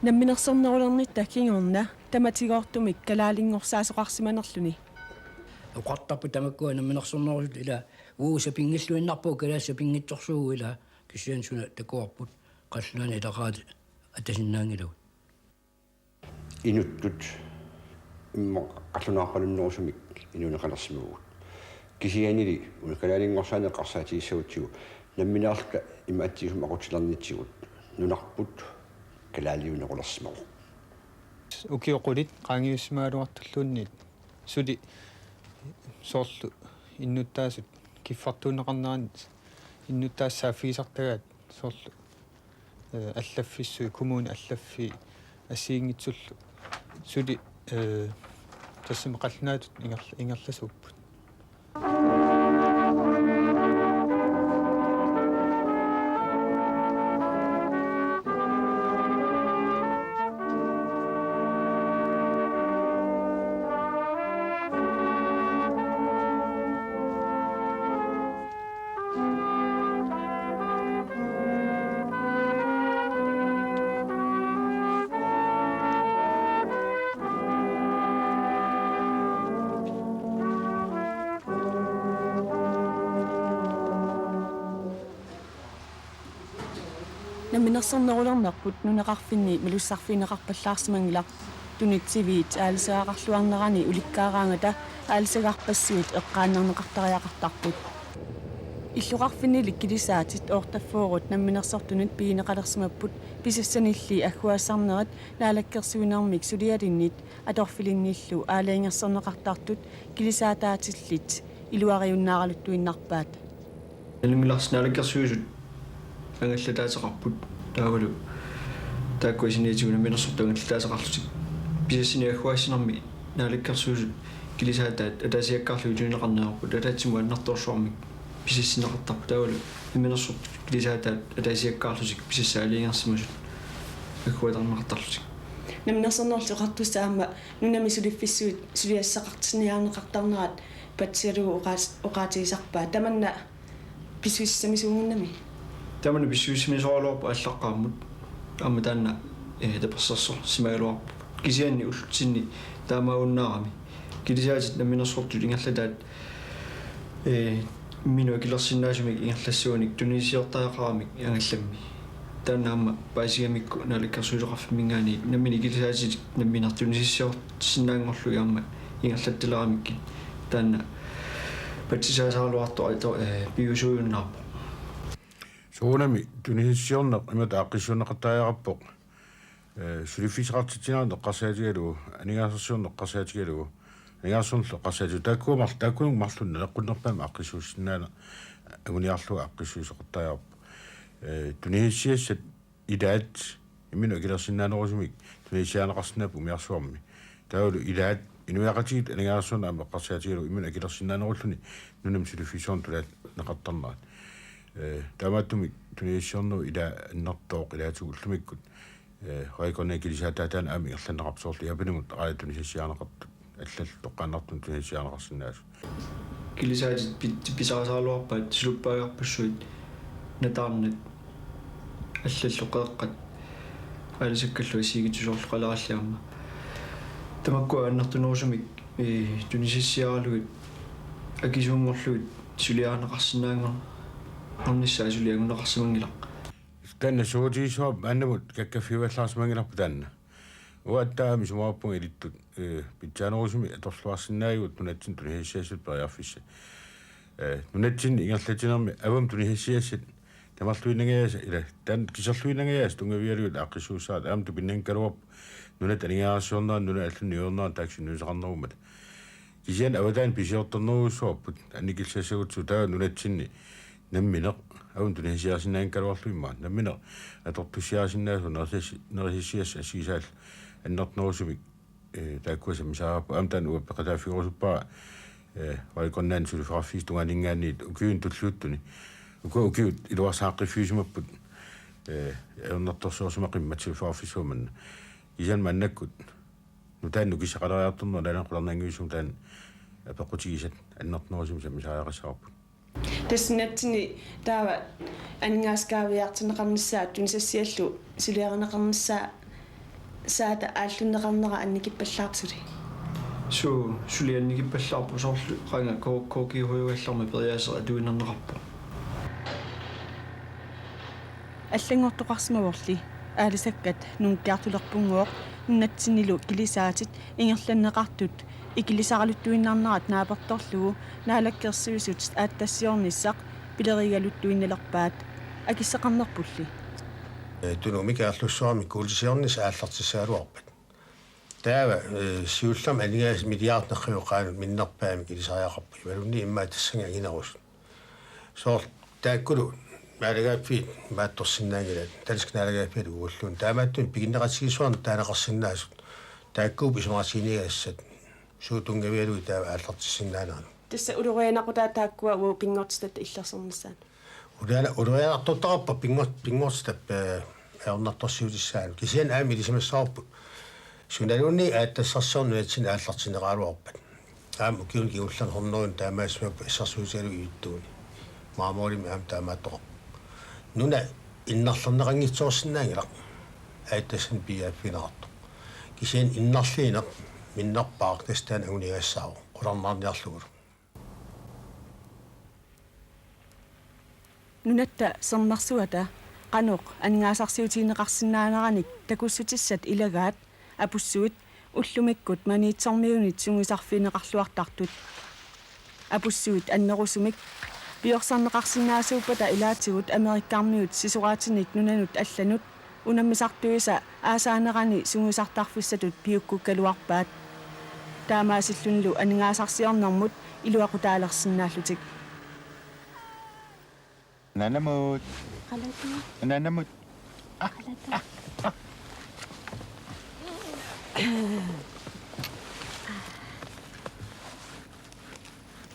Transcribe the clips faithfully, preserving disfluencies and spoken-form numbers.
Namminersornerulernitta kingorna tamatigoortumik kalaalinngorsaasaqarsimanerluni. Oqartarput tamakkua namminersornerusut ila uagut sapinngilluinnarpugut, kalaallit sapinngitsorsuugut ila, kisianni suna takuarput qallunaanut ilaqaat atasinnaanngilagut. Inuttut immaqa qallunaarpalunnerusumik inuuneqalersimavugut. Kisiannili una kalaalinngorsaani eqqarsaatigissagutsigu nammineerluta imaattuusumik aqutsilernitsigut nunarput kalaaliunerulersimavoq. Ukiut qulit qaangiussimagaluartulluunniit suli soorlu innuttaasut kiffartuunneqarneranni innuttaasut saaffigisartagaat soorlu, eh, allaffissuit, kommunit allaffii assigiinngitsullu suli, eh, tassami qallunaatut ingerl-, ingerlasuupput. Namminersornerulernerput nunaqarfinni malussarfigineqarpallaarsimanngilaq. Tunitsiviit aalisagaqarluarnerani ulikkaaraangata aalisagarpassuit eqqaannarneqartariaqartarput. Illoqarfinnilik kilisaatit oortaffoorut namminersortunut pigineqalersimapput, pisassanilli agguaassarnerit naalakkersuinermik sulialinnit atorfilinnillu aalajangersorneqartartut kilisaataatillit iluariunnaaraluttuinnarpaat. Nalunngilarsi naalakkersuisut angallataateqarput, taavalu taakkua saniatigut namminersortut angallataateqarlutik. Pisassanik agguaassinermi naalakkersuisut kilisaataat ataasiakkaarlugit tunineqarneq ajorput, ataatsimut annertoorsuarmik pisassinneqartarput, taavalu namminersortut kilisaataat ataasiakkaarlutik pisassaat aalajangersimasut agguaattarneqartarlutik. Namminersornerullu oqartussaq aamma nunami suliffissuit suliassaqartinniarneqartarnerat patsisalugu oqaas-, oqaatigisarpaat. Tamanna pissusissamisuunnginnami? Tamanna pissusissamisoraluarpoq aallaqqaammut. Aamma taanna, eh, tapersersorsimagaluarpoq. Kisianni ullutsinni taamaajunnaarami. Kilisaatit namminersortut ingerlataat, eh, imminut akilersinnaasumik ingerlassagunik tunisiortariaqaramik angallammi. Taanna aamma paasigamikku Naalakkersuisoqarfimminngaanniit nammineq kilisaatit nammineq tunisissiorsinnaanngorlugit aamma ingerlattaleramikkit taanna patsisaasaaraluartoq ato-, eh, piviusuujunnaarpoq. Soorunami tunisissiorneq imatut aaqqissuunneqartariaqarpoq. Eh, suliffissaqartitsineranut eqqarsaatigalugu, aningaasarsiorneq eqqarsaatigalugu, aningaasarsiornerlu eqqarsaatigalugu, taakkua mar-, taakkununnga marlunnik naleqqunnerpaamik aaqqissuussinnaaneq anguniarlugu aaqqissuusseqartariaqarpoq. Eh, tunisissiassat ilaat imminut akilersinnaanerusumik tunisiaanneqarsinnaapput umiarsuarmi. Taavalu ilaat inuiaqatigiit aningaasarsiorneq aamma eqqarsaatigalugu imminut akilersinnaanerulluni nunami suliffissuarnut tulaanneqartarnerat. Eh, taamaattumik tunisissiornerup ilaa annertooq ilaatigut ullumikkut, eh, Rækkersuisut kilisaataataanni aamma ingerlanneqarpoq, soorlu Japanimut aajuna tunisissiaarneqartut, allallu toqqaannartumik tunisissiaarneqarsinnaasut. Kilisaatit pit-, pisaasaraluarpaat suluppagarpassuit nataarnat allallu qeeqqat aalisakkallu assigiinngitsut soorlu qalerallit aamma. Tamakkua annertunerusumik, eh, tunisissiaaralugit akisuunngorlugit suliarineqarsinnaanngor-, -ornissaa suli anguneqarsimanngilaq. Taanna suutigissuarmik maannamut kakkaffigivallaarsimanngilarput taanna. Uattaami isumaqarpunga ilittut, eh, pitsaanerusumik atorluarsinnaagigut nunatsinni tunisissiassat periarfissat. Eh, nunatsinni ingerlatsinermi avammut tunisissiassat tamarluinnangajaasa ila taanna kiserluinnangajaasa tunngavigalugit aaqqissuussaat aamma tupinnanngikkaluarpoq nunat aningaasarsiornerani nunat allanut niuernerani taakku sunniuteqarnerummata. Kisianni avataani pisiortornerujussuarput annikillisassagutsigit taava nunatsinni nammineq avammut tunisissiaarsinnaanngikkaluarlugu immaqa nammineq atortussiaarisinnaasoq nerisas-, nerisassiassat assigisaallu annertunerusumik Ee, taakkua sammisariaqarput. Aamma taanna uanga peqataaffigerusuppara, ee, Royal Greenlandip suliffeqarfiup tungaaninngaanniit ukiuni tulliuttuni. Ukua ukiut iluarsaaqqiffiusimapput, ee, ajornartorsiorsimaqimmat suliffeqarfissuarmut. Kisianni maannakkut nutaamik nukissaqaleriartorneq nalaani qularnanngivissumik taanna apeqqutigisat annertunerusumik sammisariaqassavarput. Tassa nunatsinni taava aningaasat kaaviiaartinneqarnissaat tunisassiallu suliarineqarnissaa-, -saata aallunneqarnera annikippallaartut suli? Suu, suli annikippallaarpoq, soorlu qanga K-, K G H-gallarmi periaaseq atuinerneqarpoq. Allanngortoqarsimavorli aalisakkat nungukkiartulerpunngooq nunatsinnilu kilisaatit ingerlanneqartut ikilisaraluttuinnarnerat naapertorlugu Naalakkersuisut aatsitassiornissaq pilerigaluttuinnalerpaat. Akissaqarnerpulli. Ee, Tunumik Kangerlussuarmik kuultisiornissaq aallartissagaluarpat. Taava, ee, siullermik aningaasat milliardit nerriviup qaanut minnerpaamik ilisariaqarput. Imaluunniit immaqa tassannga anginerusut. Soorlu taakkulu naalagaaffiit imaattorsinnaanngilaat, danskit naalagaaffiat uagulluunniit. Taamaattumik piginneqatigiissuarnik taaneqarsinnaasut taakkuupput isumaqatiginninniagassat suut tunngavigalugit taava aallartissinnaaneranut. Tassa ulorianaqutaa taakkua uagut pinngortitatta illersornissaannut. Uloriana-, ulorianartortaqarpat pinngor-, pinngortitap, ee, ajornartorsiutissaanut. Kisianni aamma ilisimassavarput. Sunaluunniit aatsitassarsiorneq nunatsinni aallartinneqaraluarpat. Aamma ukiuni kingullerni hundredeni taamaassimavoq assersuutigalugu ivittuuni. Maamorimik aamma taamaattoqarpoq. Nuna innarlerneqanngitsoorsinnaanngilaq. Aatsitassanik piiaaffigineqartoq. Kisianni innarliineq minnerpaaq tassa taanna anguniagassaavoq. Qularnaarniarlugulu. Nunatta sermersuata qanoq aningaasarsiutigineqarsinnaaneranik takussutissat ilagaat Apussuit ullumikkut Maniitsormiunit sungiusarfigineqarluartartut. Apussuit annerusumik piorsarneqarsinnaasuuppata ilaatigut Amerikkarmiut sisoraatinik nunanut allanut unammisartuisa aasaanerani sungiusartarfissatut piukkukkaluarpaat. Taamaasillunilu aningaasarsiornermut iluaqutaalersinnaallutik. Nanamut. Qalatu. Nanamut. Qalatu.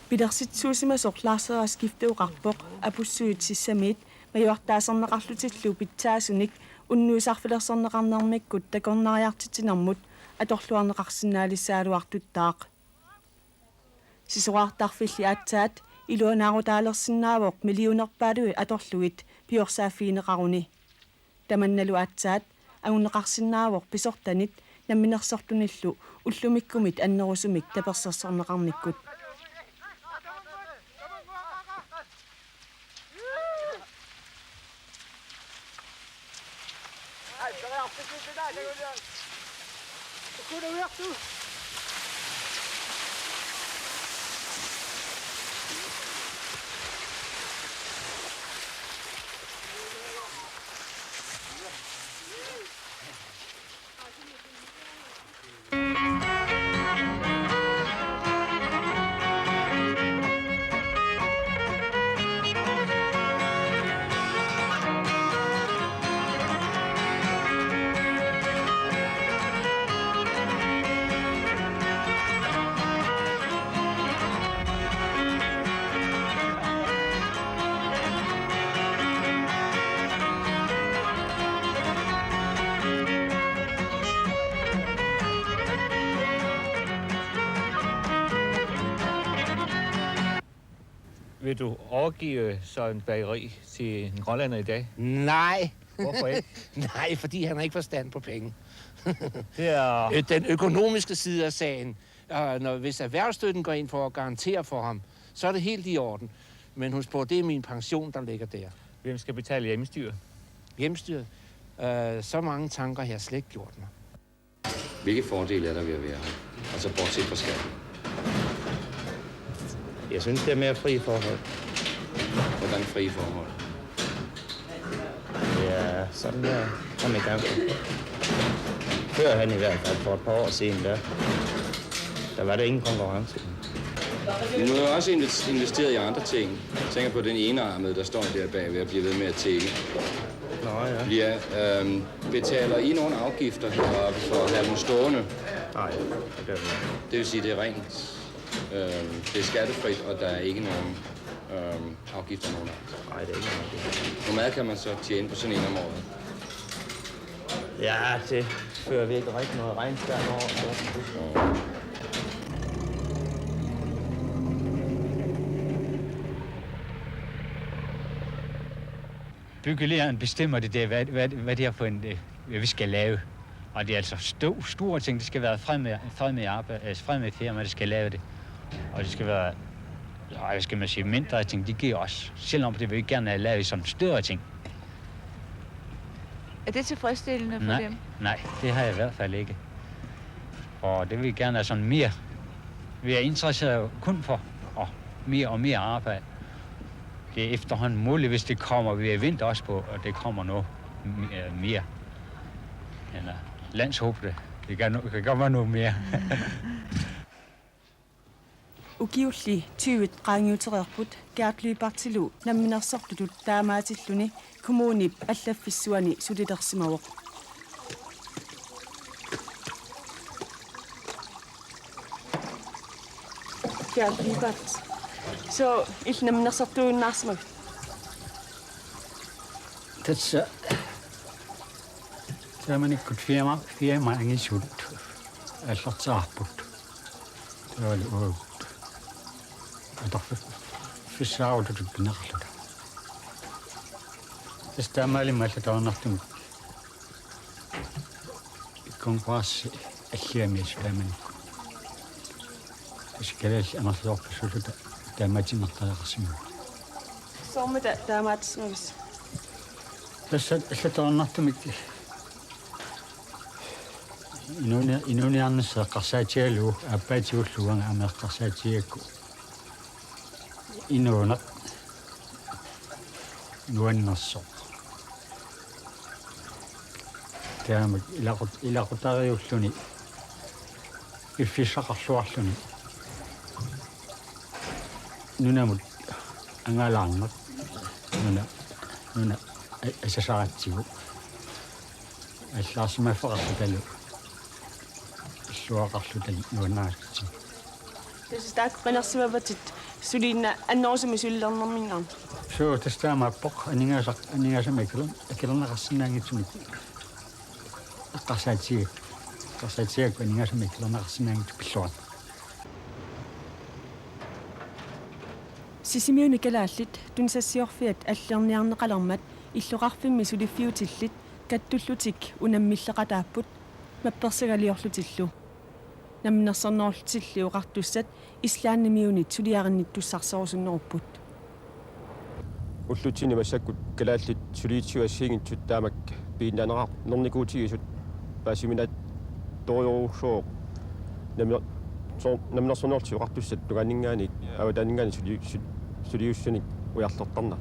Pilersitsuusimasoq Lars Skifte oqarpoq Apussuit sissamiit majuartaaserneqarlutillu pitsaasunik unnuisarfilersorneqarnermikkut takornariartitsinermut atorluarneqarsinnaalissagaluartuttaaq. Sisoraartarfilli aatsaat iluanaarutaalersinnaavoq millionerpaalui atorlugit piorsaavigineqaruni. Tamannalu aatsaat anguneqarsinnaavoq pisortanit namminersortunillu ullumikkumit annerusumik tapersersorneqarnikkut. Vil du overgive Søren Bageri til en grønlænder i dag? Nej. Hvorfor ikke? Nej, fordi han har ikke forstand på penge. Det er Øh, Den økonomiske side af sagen, øh, når, hvis erhvervsstøtten går ind for at garantere for ham, så er det helt i orden. Men husk på, det er min pension, der ligger der. Hvem skal betale hjemmestyret? Hjemmestyret? Øh, så mange tanker har jeg slet ikke gjort mig. Hvilke fordele er der ved at være her? Altså bortset fra skatten. Jeg synes, det er mere frie forhold. Hvordan frie forhold? Ja, sådan der. Kom i gang. Førhen i hvert fald, for et par år siden, der, der var der ingen konkurrence. Men nu er jeg også inves- investeret i andre ting. Jeg tænker på den enarmede, der står der bag ved at blive ved med at tælle. Nå ja. Bliver, øhm, betaler I nogle afgifter heroppe for at have dem stående? Nej, det gør vi ikke. Det vil sige, det er rent. Øhm, det er skattefrit, og der er ikke nogen øhm, afgifter nogen art. Nej, det er ikke noget. Hvor meget kan man så tjene på sådan en om året? Ja, det fører vi ikke rigtig noget regnskab over. Så. Byggelederen bestemmer det der, hvad, hvad, hvad det er for en, øh, hvad vi skal lave. Og det er altså sto- store ting. Det skal være fremme, fremme, arbejde, altså fremme firma, der skal lave det. Og det skal være, ja, hvad skal man sige, mindre ting, det giver os. Selvom det vil vi gerne have lavet som større ting. Er det tilfredsstillende for Nej, dem? Nej, det har jeg i hvert fald ikke. Og det vil vi gerne have sådan mere. Vi er interesseret kun for og mere og mere arbejde. Det er efterhånden muligt, hvis det kommer. Vi har ventet også på, at det kommer noget m- øh, mere. Eller landshåb det. Det kan, det kan komme noget mere. Ukiulli tyvit qaangiutereerput Gert Lybertilu namminersortutut taamaatilluni kommunip allaffissuani sulilersimavoq. Gert Lybert. Soo illit namminersortuunnaarsimavit? Tassa taamanikkut firma, firma angisut aallartilaarput. Taavalu uagut atorfissaarututut pineqarluta. Tassa taamaalimmat allatut taornartumik konkurrenci alliamiis taamanikkut. Tassa kalaallit amerlasoorpassuulluta taamaatiinnartariaqarsimapput. Soormita taamaatissimavisi? Tassa allatut taornartumik inuuni-, inuuniarnissaq eqqarsaatigalugu aappaatigullu uanga aamma eqqarsaatigigakku inuuneq nuannersoq. Taama ilaqut-, ilaqutariulluni piffissaqarluarluni nunamut angalaarneq nuna, nuna a-, asasaratsigu allaarsimaffeqarlutalu illuaqarlutalu nuannaarutsigit. Tassa taakku qinersimavatit suliinnaq annerusumik sulilernerminngaanniit. Suu, tassa taamaappoq aningaasaq, aningaasamik akiler-, akilerneqarsinnaanngitsumik eqqarsaatigigakku, eqqarsaatigigakku aningaasamik akilerneqarsinnaanngitsumik pilluarneq. Sisimiuni kalaallit tunisassiorfiat allorniarneqalermat illoqarfimmi suliffiutillit kattullutik unammilleqataapput mappersagaliorlutillu. Namminersornerullutilli oqartussat Islandimiunit suliarinnittussarsiorusunnerupput. Ullutsinni massakkut kalaallit suliitsuassiinngitsut taamak piinnaaneqarnikuutigisut paasiminaattorujussuuvoq. Nammi-, sor-, namminersornerullutik oqartussat tungaanninngaanniit avataaninngaanniit suli-, su-, suliussunik ujarlertarnera.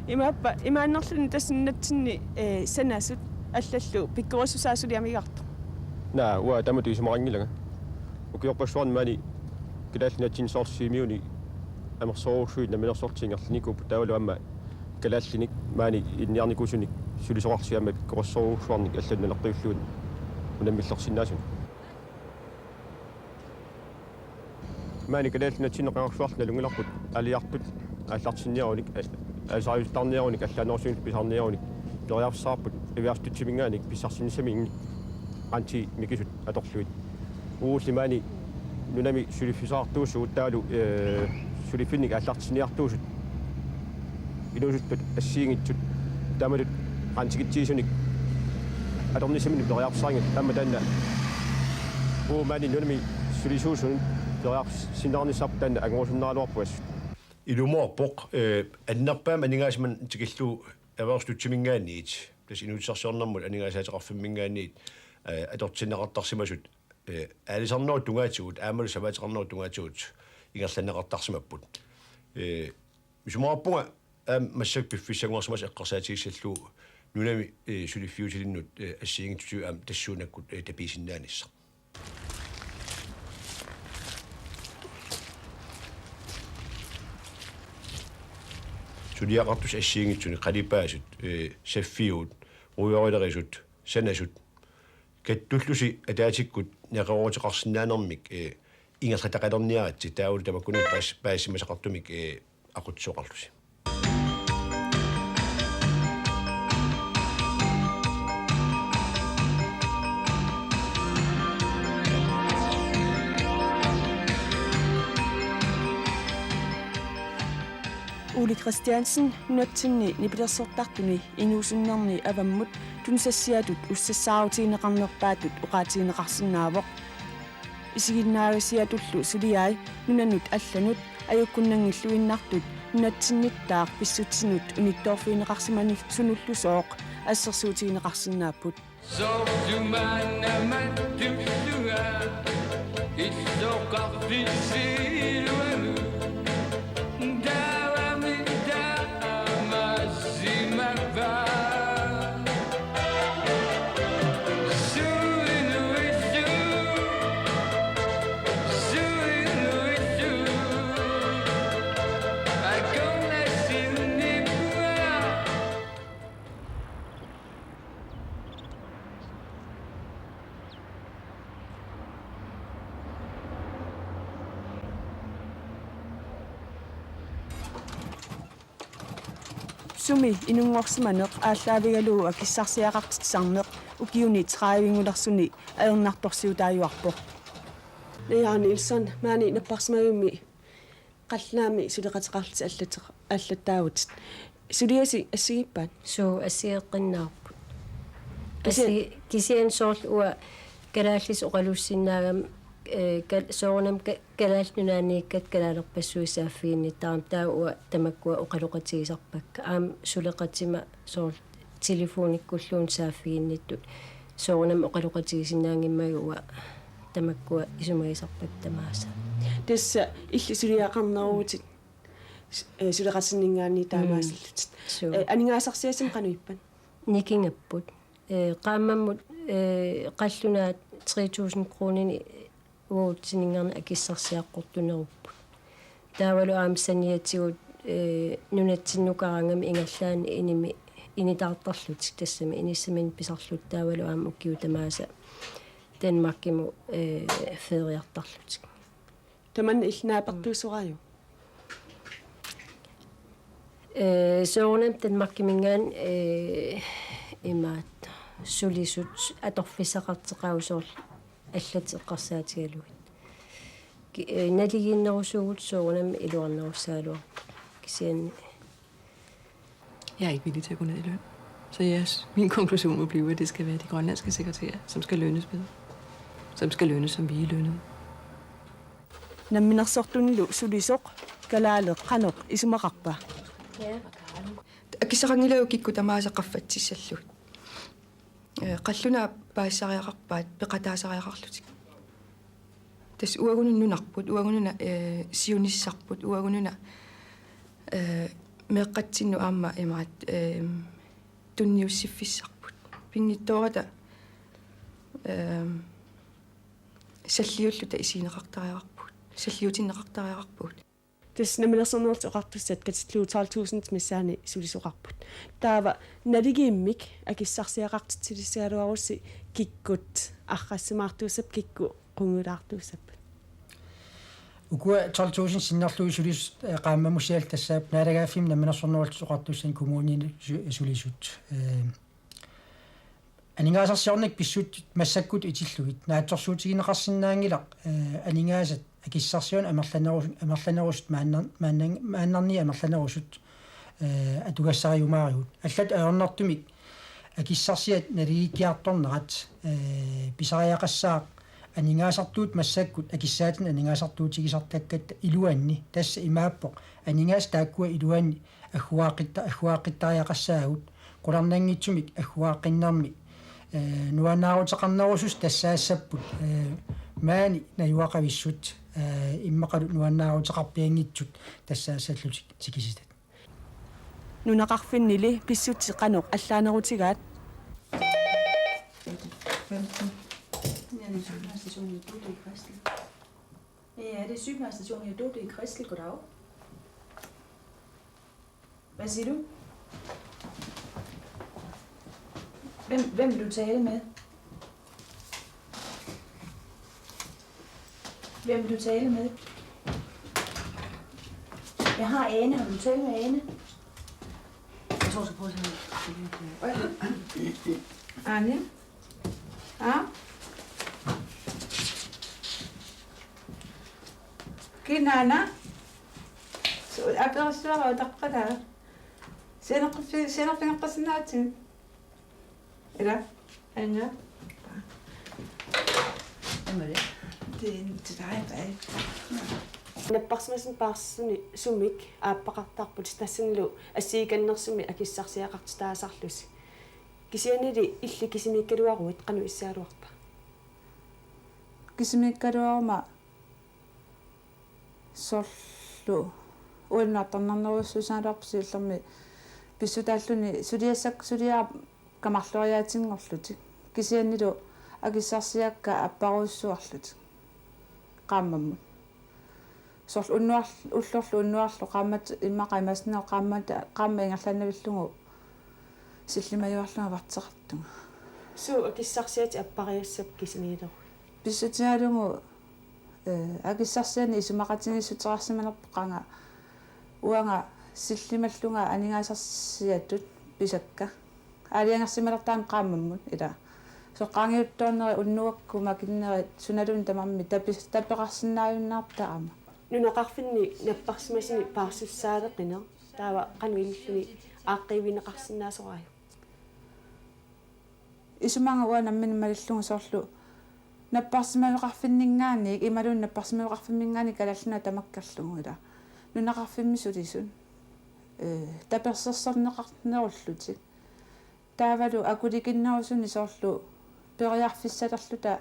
Imaappa, imaannerluni tassa nunatsinni, eh, sanasut allallu pikkorissusaa suli amigartoq? Naa, uanga taamatut isumaqanngilanga. Ukiorpassuarni maani kalaallit nunatsinni soorlu Sisimiuni amerlasoorujussuit namminersorlutik ingerlanikuupput taavalu aamma kalaallinik maani ilinniarnikuusunik sulisoqarlutik aamma pikkorissorujussuarnik allanut naleqqiullugu unammillersinnaasunik. Maani kalaallit nunatsinni qangarsuarli nalunngilarput aalajartut aallartinniarunik, a-, aalisariussisarniarunik, allaanerusumik pisarniarunik periarfissaqarput erhvervsstøtteminngaanniit pissarsinissaminngaanniit qantit mikisut atorlugit. Uagulli maani nunami suliffissaqartuusugut taavalu, eh, suliffinnik aallartinniartuusut inuusuttut assigiinngitsut taamatut qantikitsiisunik atornissaminnik periarfissaqanngillat, aamma taanna uagut maani nunami sulisuusunut periarfissinneqarnissaat taanna angorusunnerulaarpoq assut. Ilumoorpoq, eh, annerpaamik aningaasanik tikillugu erhvervsstøtteminngaanniit, tassa inuussutissarsiornermut aningaasaateqarfimminngaanniit, eh, atortinneqartarsimasut, eh, aalisarnerup tungaatigut aammalu savaateqarnerup tungaatigut ingerlanneqartarsimapput. Eh, isumaqarpunga aamma massakkut piffissanngorsarsimasoq eqqarsaatigissallugu nunami, eh, suliffiutilinnut, eh, assigiinngitsutigut aamma tassuunakkut, eh, tapiisinnaanissaq. Suliaqartussat assigiinngitsunik qalipaasut, ee, saffiuut, rujoorilerisut, sanasut. Kattullusi ataatikkut neqerooruteqarsinnaanermik, ee, ingerlataqalerniaritsi taavalu tamakkununnga paas-, paasisimasaqartumik, ee, aqutsisoqarlusi. Ole Christiansen nunatsinni nipilersortartuni inuusunnerni avammut tunisassiatut ussassaarutigineqarnerpaatut oqaatigineqarsinnaavoq. Isiginnaagassiatullu suliai nunanut allanut ajukkunnanngilluinnartut nunatsinnittaaq pissutsinut unittoorfigineqarsimasunullusooq assersuutigineqarsinnaapput. Soorlu maanna mattullunga illoqarfissillugu. Taavami taamaassimavaa. Suinuillu, suinuillu. Akornassinniippunga. Sumi inunngorsimaneq aallaavigalugu akissarsiaqartitsisarneq ukiuni tredive-ngulersuni ajornartorsiutaajuarpoq. Naja Nielsen, maani napparsimavimmi qallunaammi suleqateqarlutit allateq-, allattaavutit. Suliasi assigiippat? Suu, assigeqqinnaarput. Kisi-, assi-, kisianni soorlu uanga kalaallisut oqalussinnaagama, ee, kal-, soorunami ka-, Kalaallit Nunaanniikkatta kalaalerpassuit saaffiginnittaramik taava uanga tamakkua oqaloqatigisarpakka. Aamma suleqatima soorlu telefonikkulluunniit saaffiginnittut. Soorunami oqaloqatigisinnaanngimmagit uanga tamakkua isumagisarpakka tamaasa. Tassa illit suliaqarneruvutit s-, eh, suleqatinninngaanniit taamaasillutit. Mm. Suu. Eh, aningaasarsiassamik qanoq ippat? Nikingapput. Eh, qaammammut, eh, qallunaat tre tusind kroninik uagutsininngarnit akissarsiaqqortunerupput. Taavalu aamma saniatigut, eh, nunatsinnukaraangami ingerlaannaq inimi initaartarlutik tassami inissaminnik pisarlutik taavalu aamma ukiut tamaasa Danmarkimut, eh, feriartarlutik. Tamanna illit naapertuusoraajuk? Eh, soorunami Danmarkiminngaanniit, eh, imaattoq sulisut atorfissaqartoqaat soorlu allat eqqarsaatigalugit. Ki-, eh, naligiinnerusuuvugut soorunami iluarnerussagaluarpoq. Kisianni. Jeg er ikke villig til at gå ned i løn. Så yes, min konklusion må blive, at det skal være de grønlandske sekretærer, som skal lønnes bedre. Som skal lønnes, som vi er lønnet. Namminersortunilu sulisoq kalaaleq qanoq isumaqarpa? Ja. Akissaqanngilaq kikkut tamaasa qaffatsissallugit. Eh, qallunaat paasisariaqarpaat peqataasariaqarlutik. Tassa uagut una nunarput, uagut una, eh, siunissarput, uagut una, eh, meeqqatsinnut aamma imaattoq, eh, tunniussiffissarput. Pinngitsoorata, eh, salliulluta isigineqartariaqarpugut. Salliutinneqartariaqarpugut. Tassa Namminersornerullutik Oqartussat katillugu tolv tusind missaani sulisoqarput. Taava naligiimmik akissarsiaqartitsilissagaluarusi kikkut arrassimaartuussapput, kikkut qungujulaartuussapput. Ukua tolv tusind sinnerlugit sulisut, eh, qaammamussiallu tassaapput naalagaaffimmut Namminersornerullutik Oqartussanit kommuninut su-, sulisut. Eh, Aningaasarsiornikkut pissutsit massakkutut itillugit naatsorsuutigineqarsinnaanngilaq, eh, aningaasat akissarsianut amerlanerus-, amerlanerusut maannar-, maannar-, maannarniit amerlanerusut, eh, atugassariumaarigut. Allatut ajornartumik akissarsiat naligiikkiartornerat, eh, pisariaqassaaq aningaasartuutit massakkut akissaatinik aningaasartuutigisartakkatta iluanni. Tassa imaappoq aningaasat taakkua iluanni agguaaqqitta-, agguaaqqittariaqassaagut, qularnanngitsumik agguaaqqinnermi, eh, nuannaaruteqarnerusussat tassaassapput, eh, maani najugaqavissut, eh, immaqalu nuannaaruteqarpianngitsut tassaassallutik tikisitat. Nunaqarfinnili pissutsit qanoq allaanerutigaat? Ja, det er sygeplejerskestationen i Bodø i Kristel. Ja, det er sygeplejerskestationen i Bodø i Kristel. Goddag. Hvad siger du? Hvem, hvem vil du tale med? Hvem vil du tale med? Jeg har Ane. Har du talt med Ane? Jeg tror, jeg skal prøve at tage... Ane? Ja? Kinaana? Su-, aperissuara utaqqilaa. Sianerfigin-, sianerfigeqqissinnaavatit. Ila, Anja. Hvem er det? Det er en til dig, Bae. Napparsimasumi paarsimasumi sumik aappaqartarput tassanilu assigikannersumik akissarsiaqartitaasarlusi. Kisiannili illit kisimiikkaluaruit qanoq issagaluarpa? Kisimiikkaluaruma soorlu uannut artornarnerujussuussagaluarpoq siullermik pissutaalluni suliassakka suliaat kamarloriaatinngorlutik. Kisiannili akissarsiakka apparujussuarlutik qaammammut. Soorlu unnuar-, ullorlu unnuarlu qaammat immaqa imaassinnaavoq qaammat, qaammat ingerlannavillugu sillimajuarlunga varteqartunga. Suut akissarsiatit appariassappit kisimiileruit? Pissutigalugu, eh, akissarsianik isumaqatigiissuteqarsimanerput qanga uanga sillimallunga aningaasarsiatut pisakka. Aalajangersimalertarami qaammammut ila. Soorlu qaangiuttoornerit unnuakkut makinerit sunaluunniit tamarmik tapi-, tapeqarsinnaajunnaartarama. Nunaqarfinni napparsimasumi paarsussaaleqineq taava qanoq ililluni aaqqiivigineqarsinnaasoraajuk? Isumaga uanga nammineq malillugu soorlu napparsimaveqarfinninngaanniit, imaluunniit napparsimaveqarfimminngaanniit Kalaallit Nunaat tamakkerlugu ila. Nunaqarfimmi sulisut, eh, tapersersorneqarnerullutik. Taavalu akulikinnerusuni soorlu periarfissalerluta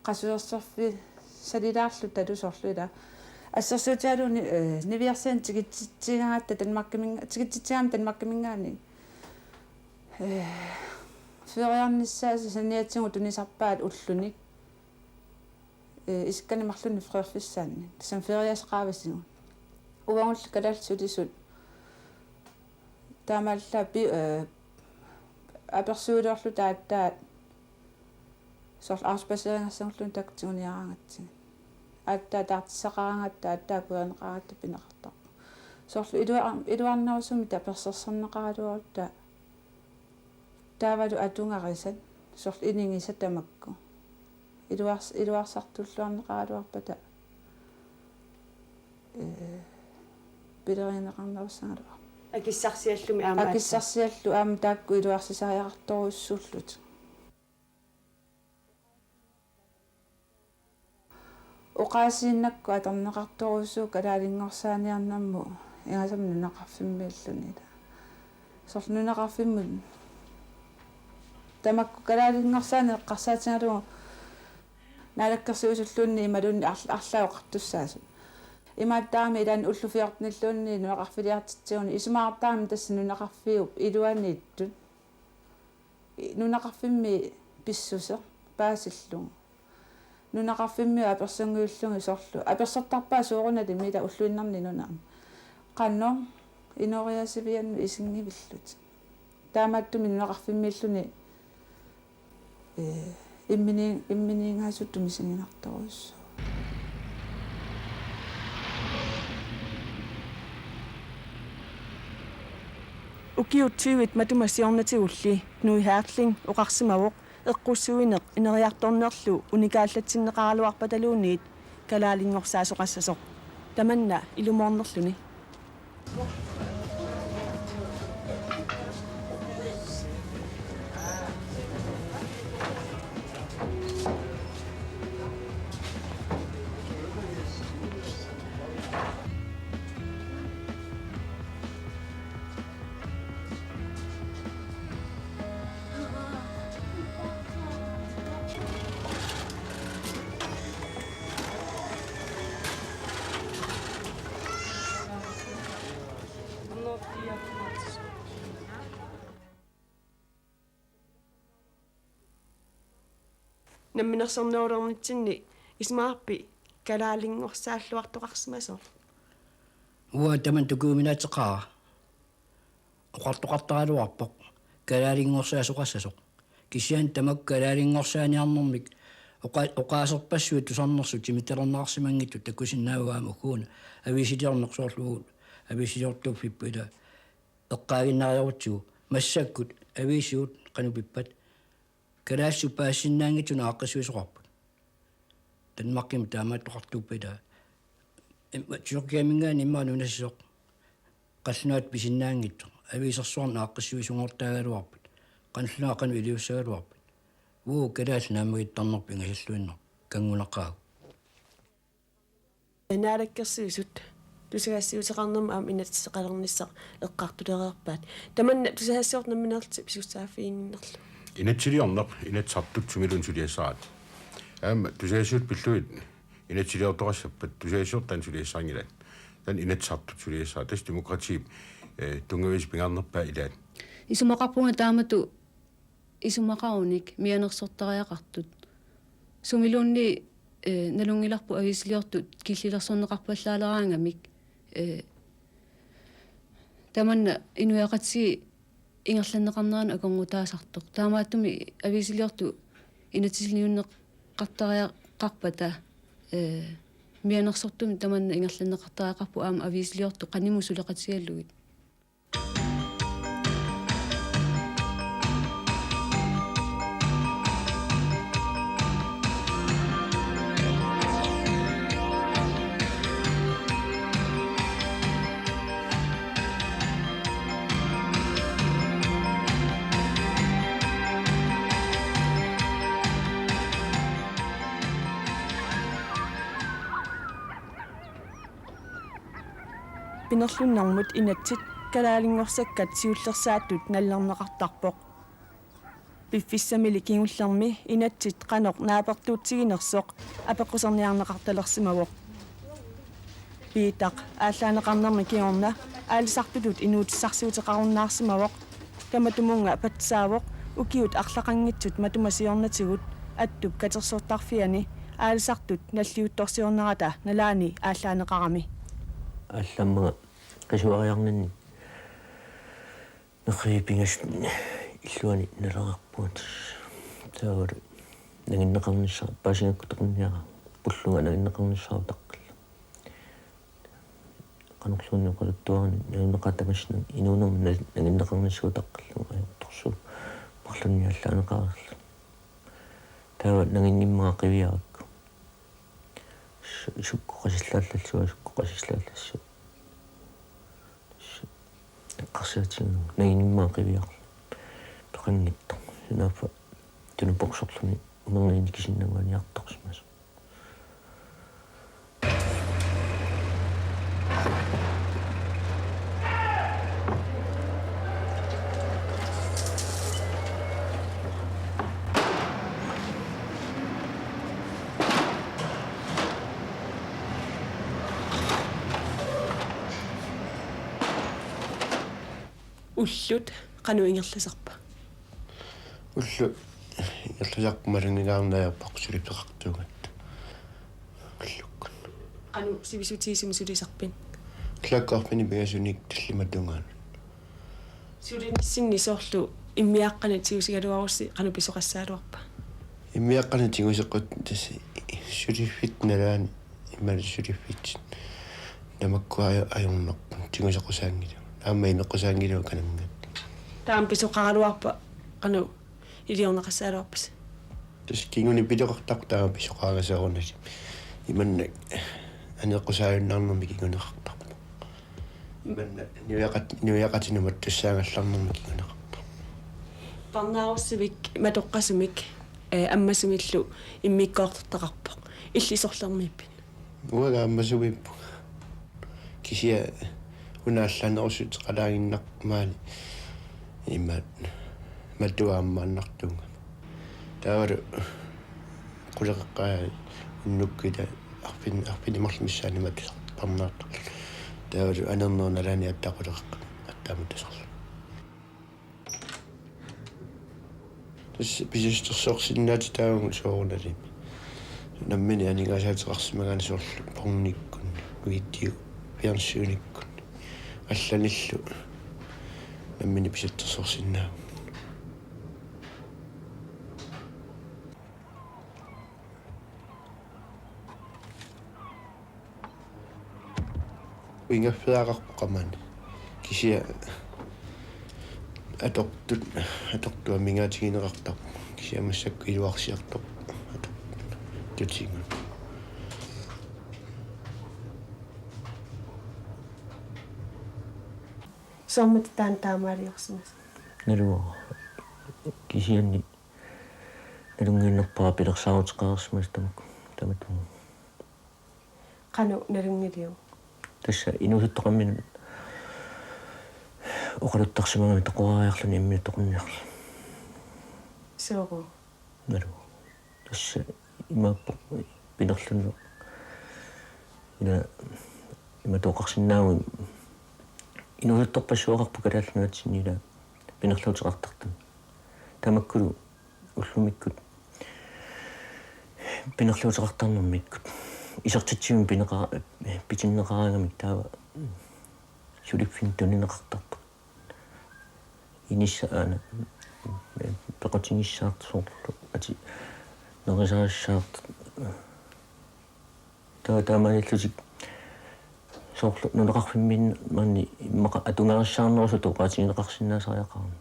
qasuerserfissalilaarlutalu soorlu ila. Assersuutigalugu ni-, eh, niviarsianik tikitsitsigaangatta Danmarkiming-, tikitsitsigaanni Danmarkiminngaanniit. Eh, feriarnissaasa saniatigut tunisarpaat ullunik. Eh, isikkanik marlunnik feriarfissaannik. Tassami feriasoqaavisigut. Uagulli kalaallit sulisut. Taamaallaat pi-, eh, apersuiliorluta aatsaat soorlu afspaceringassagulluunniit taakku tiguniaraangatsigit. Aatsaat taartissaqaraangatta, aatsaat kuerneqaraangatta pineqartarpoq. Soorlu iluar-, iluarnerusumik tapersersorneqaraluarutta taavalu atugarisat, soorlu inigisat tamakku. Iluars-, iluarsartulluarneqaraluarpata, eh, pilerigineqarnerussagaluarpoq. Akissarsiallumi aamma aatsaat. Akissarsiallu aamma taakku iluarsisariaqartorujussuullutik. Oqaasiinnakkut atorneqartorujussuuvoq kalaalinngorsaanermut ingasammik nunaqarfimmiilluni ila. Soorlu nunaqarfimmut tamakku kalaalinngorsaaneq eqqarsaatigalugu Naalakkersuisulluunniit imaluunniit arl-, arlaat oqartussaasut. Imaattarami ilaanni ullut fjortenilluunniit nunaqarfiliartitsigut isumaqartarami tassa nunaqarfiup iluaniittut. Nunaqarfimmi pissuseq paasillugu. Nunaqarfimmi apersunnguillugu soorlu. Apersortarpaat soorunalimi ila ulluinnarni nunarmi. Qanoq inooriaasiviannut isinngivillutik. Taamaattumik nunaqarfimmiilluni, eh, immini-, imminiingaasutut misiginartorujussuuvoq. Ukiut tyvit matuma siornatigulli Knud Hertling oqarsimavoq eqqussuineq ineriartornerlu unikaallatsinneqaraluarpataluunniit kalaalinngorsaasooqassasoq. Tamanna ilumoornerluni. Namminersornerulernitsinni isumaqarpit kalaalinngorsaarluartoqarsimasoq? Uanga tamanna tukuuminaateqaara. Oqartoqartaraluarpoq kalaalinngorsaasooqassasoq. Kisianni tamakku kalaalinngorsaaniarnermik oqa-, oqaaserpassuit tusarnersut timittarneqarsimanngitsut takusinnaavagut aamma ukkuuna aviisiliorneq soorlu uagut aviisiliortuuffipput ila eqqaaginnariarutsigu massakkut aviisigut qanoq ippat kalaallisut paasisinnaanngitsunik aaqqissuisoqarput. Danmarkimi taamaattoqartuuppat ila. Im-, Tyrkiaminngaanniit immaqa nunasisoq. Qallunaatut pisinnaanngitsoq. Aviisersuarnik aaqqissuisunngortaagaluarpat. Qanillunga qanoq iliussagaluarpat. Uagut kalaallit naammagittarnerput ingasalluinnarpoq. Kanngunaqaagut. Naalakkersuisut tusagassiuuteqarnermut aamma inatsiseqalernissaq eqqartulereerpaat. Tamanna tusagassiortut nammineerlutik pisussaaffiginnginnerlugit. Inatsiliorneq Inatsisartut sumiluunniit suliassaraat. Aamma tusagassiuutit pillugit inatsiliortoqassappat tusagassiortut taanna suliassarinngilaat. Taanna Inatsisartut suliassaraat. Tassa demokratiip, eh, tunngaviisa pingaarnerpaat ilaat. Isumaqarpunga taamatut isumaqarunik mianersortariaqartut. Sumiluunniit, eh, nalunngilarput aviisiliortut killilersorneqarpallaaleraangamik, eh, tamanna inuiaqatigiit ingerlanneqarneranut akornutaasartoq. Taamaattumik aviisiliortut inatsisiliunneqartariaqarpata, eh, mianersortumik tamanna ingerlanneqartariaqarpoq aamma aviisiliortut qanimut suleqatigalugit. Pinerlunnermut inatsit kalaalinngorsaakkat siullersaattut nallerneqartarpoq. Piffissamili kingullermi inatsit qanoq naapertuutiginersoq apeqquserniarneqartalersimavoq. Piitaq aallaaneqarnermi kingorna aalisartutut inuutissarsiuteqarunnaarsimavoq. Tamatumunnga patsaavoq ukiut arlaqanngitsut matuma siornatigut Attup katersortarfiani aalisartut nalliuttorsiornerata nalaani aallaaneqarami. Aallammanga qisuariarninni nerriviit pingasut illuanni naleqarpunga. Taavalu nanginneqarnissara paasingakkut toqunniara pullunga nanginneqarnissara utaqqillunga. Qanorluunniit oqaluttuarani nanginneqaat tamassi inuunermi na-, nanginneqarnissaq utaqqillunga ajortorsuuvoq marlunnik aallaaneqareerluni. Taava nanginnimmaqa qiviarakku. Su-, sukkut qasillaallassuaq, sukkut qasillaallassuaq. Su-, eqqarsaatigalugu nanginnimmaqa qiviarluni. Peqanngitsoq. Sunaaffa tunuporsorluni umerniinikisinnannguaniartorsimasoq. Ullut qanoq ingerlasarpa? Ullut ingerlasarput malunngilaarneq ajorpara suliffeqartuugatta. Ullukkut. Qanoq sivisutigisumik sulisarpit? Ullaakkut arfineq-pingasunik tallimat tungaanut. Sulinissinni soorlu immiaaqqanik tigusigaluarussi qanoq pisoqassagaluarpa? Immiaaqqanik tiguseqqutit tassa suliffittut nalaani imaluunniit suliffittut. Tamakkua aju-, ajornarput tiguseqqusaanngilanga. Aamma ineqqusaanngilanga kananngat. Taama pisoqaraluarpa qanoq iliorneqassagaluarpisi? Tassa kinguneq pisoqartarpoq taama pisoqaraangasoorunali. Imannak aneqqusaajunnaarnermik kinguneqartarpoq. Imannak niueqat-, niueqatinut mattussaagallarnermik kinguneqartarpoq. Parnaarussivik matoqqasumik, eh, ammasumillu immikkoortortaqarpoq. Illit sorlermiippit? Uanga ammasumiippunga. Kisianni una allaanerussuteqalaaginnarpoq maani. Imaat matua ammaannartuugama. Taavalu quleqeqqaat unnukkut ila arfin-, arfineq-marluk missaani matusartoq parnaartoq. Taavalu anernerup nalaani aatsaat quleqeqqani aatsaat matusarluni. Tassa pisussersorsinnaatitaavugut soorunalimi. Nammineq aningaasaateqarsimagaanni soorlu pornikkunni, video, fjernsynikkunni. Allanillu Nammineq pisatsersorsinnaavugut. Uingaffeqarpoq qamani. Kisianni atortut, atortut amigaatigineqartarput. Kisianni massakkut iluarsiartorput atortut tutigut. Soormita taanna taamaaliorsimasoq? Naluara. Kisianni nalunngiinnarpara pilersaaruteqareersimasoq tamakku. Tamatumunnga. Qanoq nalunngiliuk? Tassa inuusuttoqarminut oqaluttarsimagami toqorariarluni imminut toqunniarluni. Soorlu? Naluara. Tassa imaappoq pinerlunneq. Ila imatut oqarsinnaavugut inuusuttorpassuaqarpoq Kalaallit Nunatsinni ila pinerluuteqartartut. Tamakkulu ullumikkut pinerluuteqartarnermikkut. Isertitsivimmi pineqa-, pitinneqaraangamik taava suliffinni tunineqartarput. Inissaq aana pequtigissaartoq soorlu ateq nerisarissaartoq. Taava taamaalillutik soorlu nunaqarfimmiinni maani immaqa atugarissaarnerusutut oqaatigineqarsinnaasariaqarami.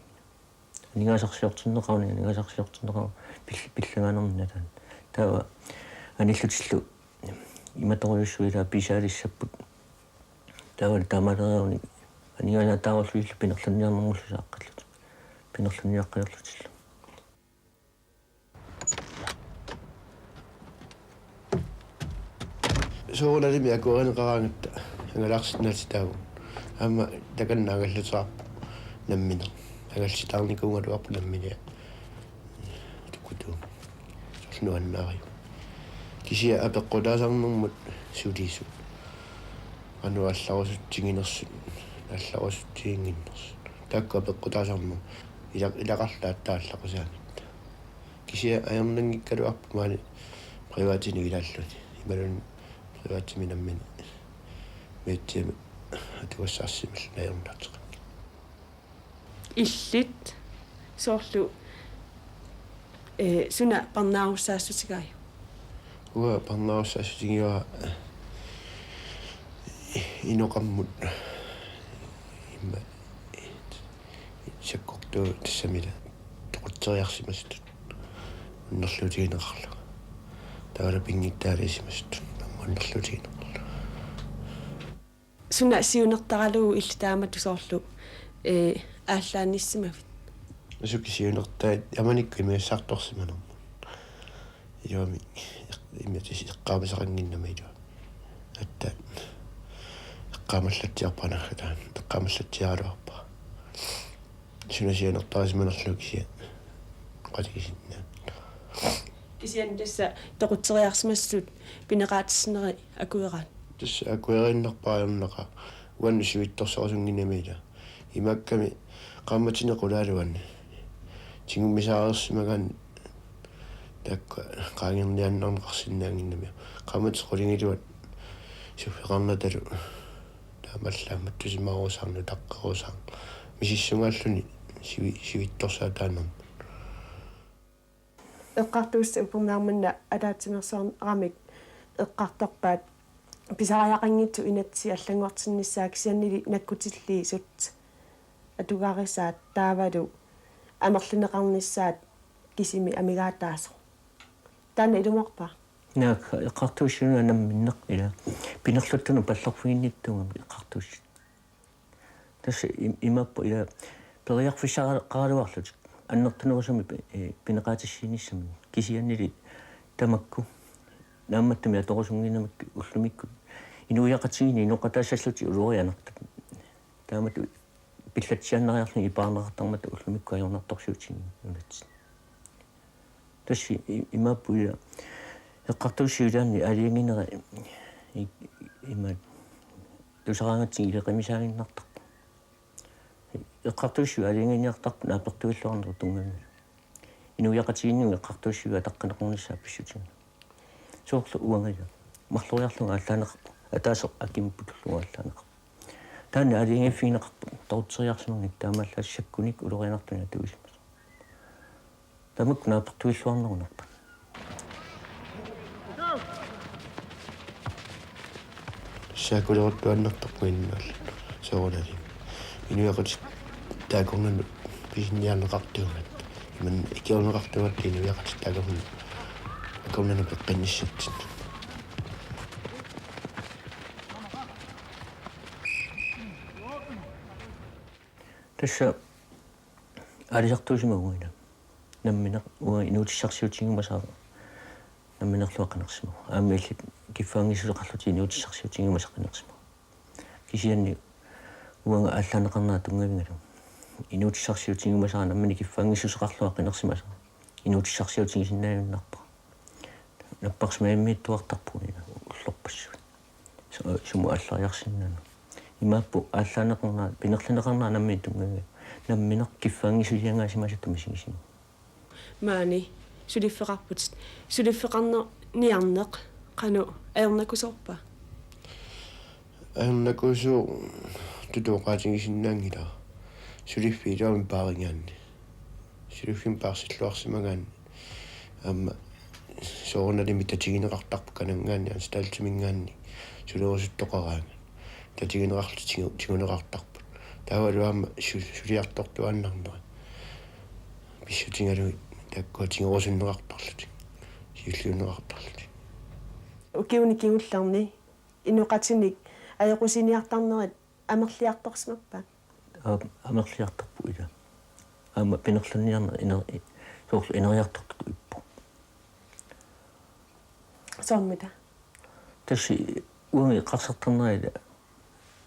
Aningaasarsiortinneqaruni, aningaasarsiortinneqaruni pill-, pillagaanermut nalaani. Taava anillutillu imatorujussuit ila pisaalissapput. Taava taamaaleriaruni aningaasat taarullutillu pinerlunniarnermullu saaqqillutik. Pinerlunniaqqiorlutillu. Soorunalimi akuerineqaraangatta angalaarsinnaatitaavugut. Aamma takanna angallateraarpoq nammineq. Angallatitaarnikuugaluarpoq nammineq. Tukutuum. Soorlu nuannaariuk. Kisianni apeqqutaasarnermut sulisut. Qanoq allarusutsiginersut, allarusutsiginnginnersut. Taakku apeqqutaasarneq. Ila-, ilaqarlaat taallaqusaangatta. Kisianni ajornanngikkaluarpoq maani privatimik ilaalluni. Imaluunniit privatimik nammineq. Miatsiami atugassarsissimalluni ajornarteqanngilaq. Illit soorlu, eh, suna parnaarussaassutigaajak? Uanga parnaarussaassutigaara, eh, inoqarmut immaqa, eh, sakkortuut tassami ila toqutseriarsimasutut unnerluutigineqarlunga. Taavalu pinngitsaaliisimasutut aamma unnerluutigineqarlunga. Suna siunertaralugu illit taamatut soorlu, eh, aallaannissimavit? Sukkut siunertaat amanikkut immiussaartorsimanermut. Iluamik eq-, immiutis eqqaamasaqannginnama ilua. Atta eqqaamallatsiarpara naggataani, eqqaamallatsiaraluarpara. Suna siunertarisimanerlugu kisianni oqaatigisinnaavara. Kisianni tassa toqutseriarsimasutut pineqaatissineri akueraat? Tassa akueriinnarpara ajornaqaaq. Uannut sivitsorsarusunnginnama ila. Imaakkami qaammatini qulaaluanni. Tigummisaareersimagaanni taakku qaangerniaannarneqarsinnaannginnamiuk. Qaammatit qulingiluat suffeqarnatalu. Taamaallaat mattusimaarusaarneq, taqqerusaarneq. Misissugaalluni sivi-, sivitsorsaataanermut. Eqqartuussat uppernaarmanna ataatsimeersuarmik eqqartorpaat pisariaqanngitsut inatsit allanngortinnissaat kisiannili nakkutilliisut atugarisaat taavalu amerlineqarnissaat kisimi amigaataasoq. Taanna ilumoorpa? Naak eqqartuussineq namminneq ila pinerluttunut pallorfiginnittuugami eqqartuussineq. Tassa im-, imaappoq ila periarfissaqaraluarlutik annertunerusumik pi-, eh, pineqaatissiinissamik kisiannili tamakku naammattumik atorusunnginnamikku ullumikkut inuiaqatigiinni inoqataassallutik ulorianartut. Taamatut pillatsiaannariarlugit ipaarneqartarmata ullumikkut ajornartorsiutiginnginnamik nunatsinni. Tassa i-, imaappoq ila eqqartuussivilaanni aalajangiinera i-, imaat tusaraangatsigu ileqimisaaginnartarpoq. Eqqartuussiviit aalajangiiniartarput naapertuilluarnerup tunngavigalugu. Inuiaqatigiinnilu eqqartuussiviit ataqqineqarnissaat pissutigalugu. Soorlu uanga ila marloriarlunga aallaaneqarpunga. Ataaseq akimut putullugu aallaaneqarpoq. Taanna aalajangiiffigineqarpoq, tarutseriarsimanngitsoq, taamaallaat sakkunik ulorianartunik atuisimasoq. Tamakku naapertuilluarnerunarput. Saakkuleruttuaannartarpunga inunnaalluta soorunalimi. Inuiaqatitta taakkunannga pisiniarneqartuugatta. Imannak ikiorneqartuugatta inuiaqatitta taakkunannga, taakkunannga peqqinnissatsinnik. Tassa aalisartuusimavugut ila. Nammineq uanga inuutissarsiutigiumasaara namminerlunga qinersimavugut. Aamma illit kiffaanngissuseqarlutit inuutissarsiutigiumasaat qinersimavugut. Kisianni uanga aallaanneqarnera tunngavigalugu inuutissarsiutigiumasaara nammineq kiffaanngissuseqarlunga qinersimasaara inuutissarsiutigisinnaajunnaarpara. Napparsimajummiittuartarpugut ila ullorpassuit. Su-, sumut aallariarsinnaanera. Imaappoq aallaanneqarnera, pinerlineqarnera nammineq tunngavigalugu. Nammineq kiffaanngissusiangaasimasatta misigisimavoq. Maani suliffeqarputit. Suliffeqarniarneq qanoq ajornakusoorpa? Ajornakusoortutut oqaatigisinnaanngilara. Suliffiit iluamik paarigaanni. Suliffimmi paarsilluarsimagaanni. Aamma soorunalimi tatigineqartarput kananngaanniit, anstaltiminngaanniit sulerusuttoqaraangat. Tatigineqarlutik tigu-, tiguneqartarput. Taavalu aamma su-, suliartortuaannarnerat. Pissutigalugit taakkua tigorusunneqartarlutik. Siulliunneqartarlutik. Ukiuni kingullerni inoqatinik ajoqusiniartarnerit amerliartorsimappat? Aap, amerliartorput ila. Aamma pinerlunniarneq iner-, soorlu ineriartortutut ippoq. Soormita? Tassa uanga eqqarsartarnera ila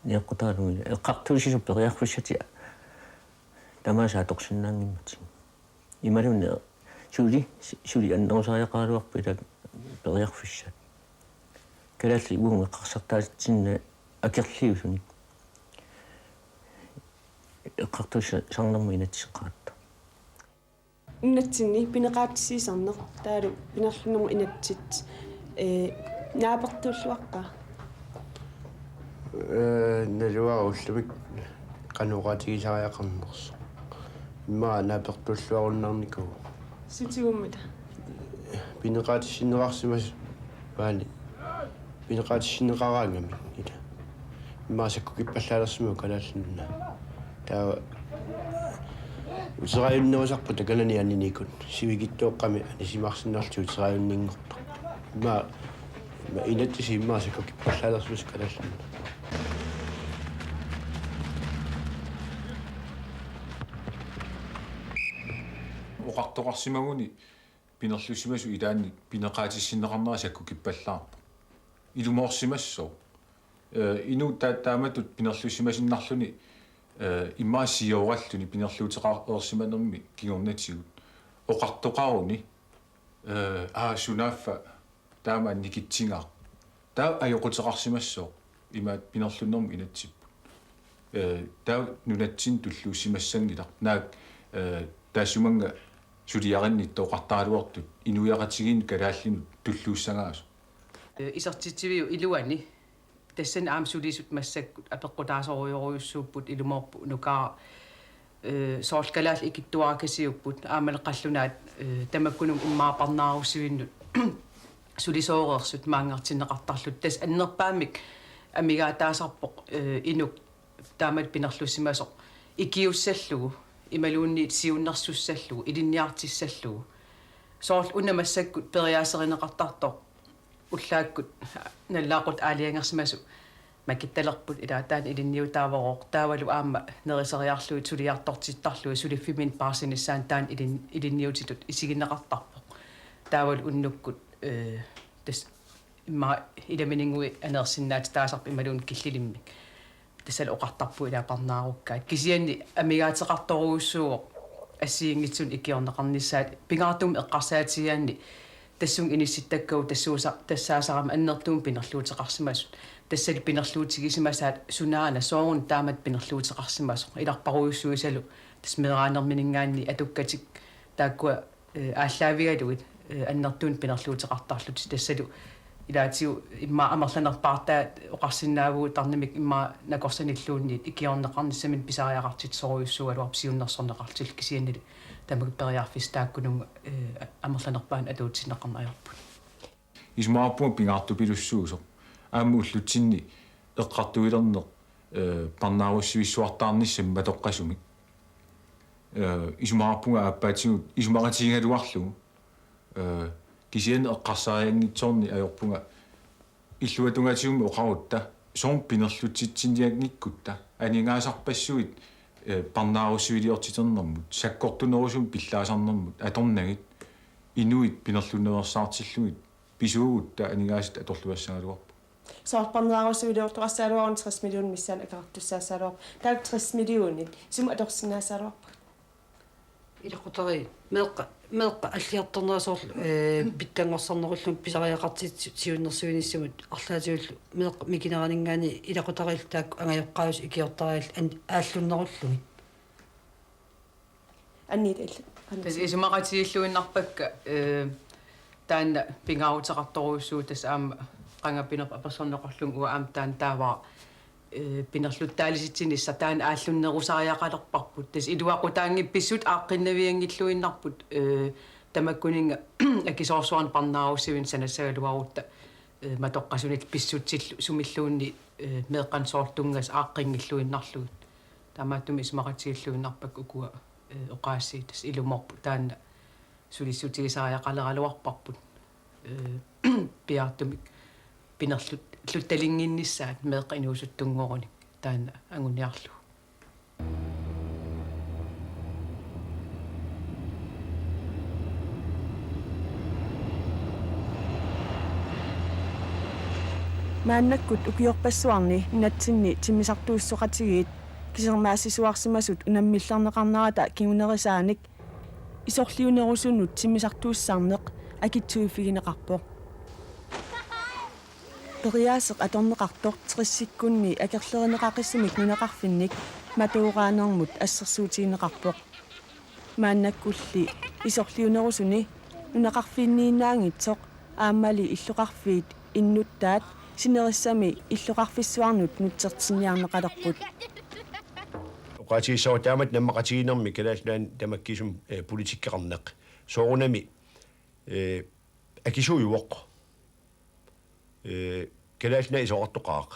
niaqqutaalugu ila eqqartuussisut periarfissatik tamaasa atorsinnaanngimmatigut. Imaluunniit suli, suli annerusariaqaraluarput ila periarfissat. Kalaallit uagut eqqarsartaatsinnut akerliusunik eqqartuussisarnermut inatsiseqaratta. Nunatsinni pineqaatissiisarneq taavalu pinerlunnermut inatsit, ee, naapertuulluaqqa? Ee, naluara ullumikkut qanoq oqaatigisariaqarnersoq. Immaqa naapertuulluarunnaarnikuuvoq. Suut tigummita? Pineqaatissinneqarsimas-, maani. Pineqaatissinneqaraangamik ila. Immaqa sakkukippallaalersimavoq Kalaallit Nunaat. Taava uterajunnerusarput takanani aninikkut. Sivikitsuaqqami anisimaarsinnarlutik uterajunninngortarput. Immaqa, immaqa inatsisit immaqa sakkukippallaalersimasut Kalaallit Nunaat. Oqartoqarsimaguni pinerlussimasut ilaanni pineqaatissinneqarnera sakkukippallaarpoq. Ilumoorsimassaaq. Ee, inuit taa-, taamatut pinerlussimasinnarluni, ee, immaqa sioralluni pinerluuteqareersimanermi kingornatigut. Oqartoqaruni, ee, aa, sunaaffa taama annikitsigaaq. Taava ajoquteqarsimassaaq. Imaattoq pinerlunnermut inatsipput. Ee, taava nunatsinni tulluussimassanngilaq. Naak, ee, taassumannga suliarinnittoqartaraluartut inuiaqatigiinnut kalaallinut tulluussagaasut. Ee, isertitsiviup iluani tassani aamma sulisut massakkut apeqqutaasorujorujussuupput, ilumoorpoq nukaara, ee, soorlu kalaallit ikittuarakasiupput, aammali qallunaat, ee, tamakkununnga immaqa parnaarussivinnut sulisooreersut maanngartinneqartarlutik. Tassa annerpaamik amigaataasarpoq, ee, inuk taamatut pinerlussimasoq ikiussallugu, imaluunniit siunnersussallugu, ilinniartissallugu. Soorlu una massakkut periaaserineqartartoq ullaakkut nalunaaqutaq aalajangersimasoq makittalerput, ilaa, taanna ilinniutaavorooq, taavalu aamma neriseriarlugit suliartortittarlugit suliffimminni paarsinissaanut taanna ilin-, ilinniutitut isigineqartarpoq. Taavalu unnukkut, ee, tassa immaqa ilamininnguit aneersinnaatitaasarput imaluunniit killilimmik. Tassalu oqartarpugut ilaa parnaarukkaat. Kisianni amigaateqartorujussuuvoq assigiinngitsunik ikiorneqarnissaat, pingaartumik eqqarsaatigigaanni tassunga inissittakkagut tassuusa-, tassaasarami annertuumik pinerluuteqarsimasut. Tassali pinerluutigisimasaat sunaana sooruna taamatut pinerluuteqarsimasoq. Ilarparujussuisalu tassa meeraanermininngaanniit atukkatik taakkua, ee, aallaavigalugit, ee, annertuumik pinerluuteqartarlutik, tassalu Ilaatigut immaqa amerlanerpaartaat oqarsinnaavugut tarnimik immaqa nakorsanilluunniit ikiorneqarnissaminnik pisariaqartitsisorujussuugaluarpoq siunnersorneqartillugu kisiannili tamakku periarfissat taakkununnga, eh, amerlanerpaanut atuutsinneqarneq ajorput. Isumaqarpunga pingaartupilussuusoq. Aamma ullutsinni eqqartuilerneq, eh, parnaarussivissuartaarnissamik matoqqasumik. Eh, isumaqarpunga aappaatigut isumaqatigigaluarlugu. Eh, kisianni eqqarsaarianngitsoorani ajorpunga illuatungaatigummi oqarutta, soormi pinerlutsitsinnianngikkutta, aningaasarpassuit, eh, parnaarussiviliortiternermut, sakkortunerusumik pillaasarnermut, atornagit, inuit pinerlunneersaartillugit, pisuugutta aningaasat atorluassagaluarput. Soorlu parnaarussiviliortoqassagaluaruni tres million missaani akeqartussaassagaluarpoq. Taakku tres millionit, sumut atorsinnaassagaluarput? Ilaqutariit, meeqqat, meeqqat alliartornerat soorlu, eh, pitsanngorsarnerullugit pisariaqartitsisoq siunnersuinissamut arlaatigullu meeqqat mikineraninngaanniit ilaqutariillu taakku angajoqqaajusut ikiortariallit an-, aallunnerullugit. Anniit illu. Tassa isumaqatigiilluinnarpakka, eh, taanna pingaaruteqartorujussuuvoq tassa aamma qanga pinerpoq apersorneqarlunga uanga aamma taanna taava, eh, pinerluttaalisitsinissaq taanna aallunnerusariaqalerparput. Tassa iluaqutaanngippat pissutsit aaqqinnavianngilluinnarput, eh, tamakkuninnga akisoorsuarnik parnaarussivinik sanassagaluarutta, eh, matoqqasunillu pissutsillu sumilluunniit, eh, meeqqanik soorlu tunngasut aaqqinngilluinnarlugit. Taamaattumik isumaqatigiilluinnarpakka ukua, eh, oqaasii tassa ilumoorpoq taanna sulissutigisariaqaleraluarparput, eh, piaartumik pinerlut-, luttalinnginnissaat meeqqat inuusuttunngorunik taanna anguniarlugu. Maannakkut ukiorpassuarni nunatsinni timmisartuussuseqatigiit kisermaassisuarsimasut unammillerneqarnerata kingunerisaanik isorliunerusunut timmisartuussisarneq akitsuiffigineqarpoq. Periaaseq atorneqartoq tressikkunni akerlerineqaqissummik nunaqarfinnik matooraanermut assersuutigineqarpoq. Maannakkulli isorliunerusuni nunaqarfiinniinnaanngitsoq aammali illoqarfiit innuttaat sinerissami illoqarfissuarnut nutsertinniarneqalerput. Oqaatigissavara taamatut nammaqatigiinnermi Kalaallit Nunaanni tamakkiisumik, eh, politikkeqarneq. Soorunami, eh, akisuujuvoq. Eh, Kalaallit Nunaat isorartoqaaq.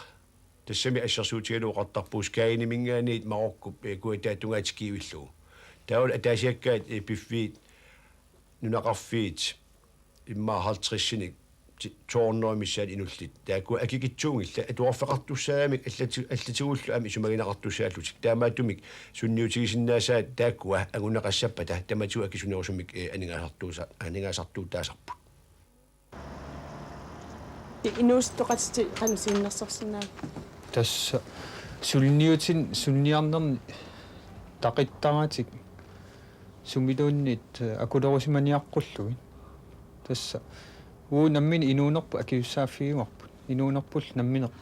Tassami assersuutigalugu oqartarpugut Skageniminngaanniit Marokkup, eh, kujataatungaatikiivillugu. Taavalu ataasiakkaat, eh, piffiit nunaqarfiit immaqa halvtredsinik ti-, to hundrede missaat inullit. Taakkua akikitsuunngillat atuarfeqartussaagamik allati-, allatigullu aamma isumagineqartussaallutik. Taamaattumik sunniutigisinnaasaat taakkua anguneqassappata tamatigut akisunerusumik, eh, aningaasartuusa-, aningaasartuutaasarput. Inuusuttoqatitit qanoq siunnersorsinnaaviuk? Tassa suliniutin-, suliniarnerni taqittaratik sumiluunniit, eh, akulerusimaniaqqullugit. Tassa uagut nammineq inuunerput akisussaaffigivarput. Inuunerpullu nammineq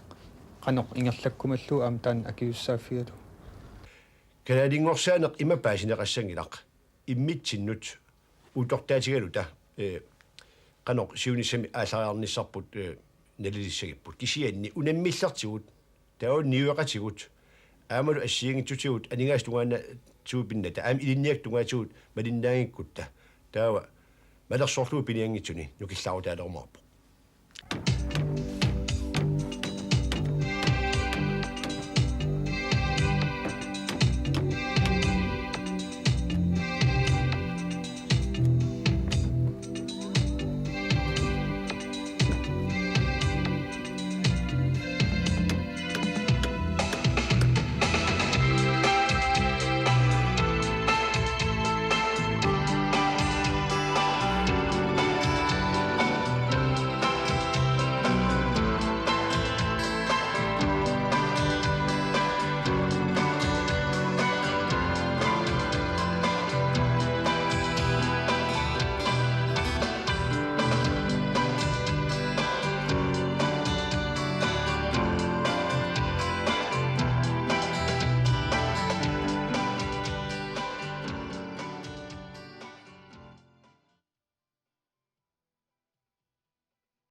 qanoq ingerlakkumallugu aamma taanna akisussaaffigalugu. Kalaalinngorsiorneq ima paasineqassanngilaq. Immitsinnut uuttortaatigaluta, eh, qanoq siunissami aallariarnissarput, eh, nalilissagipput. Kisianni unammillertigut, taava niueqatigut, aammalu assigiinngitsutigut aningaasat tungaannaatigut pinnata, aamma ilinniakkut tungaatigut malinnaanngikkutta, taava malersorlugu pinianngitsuni nukillaarutaalerumaarpoq.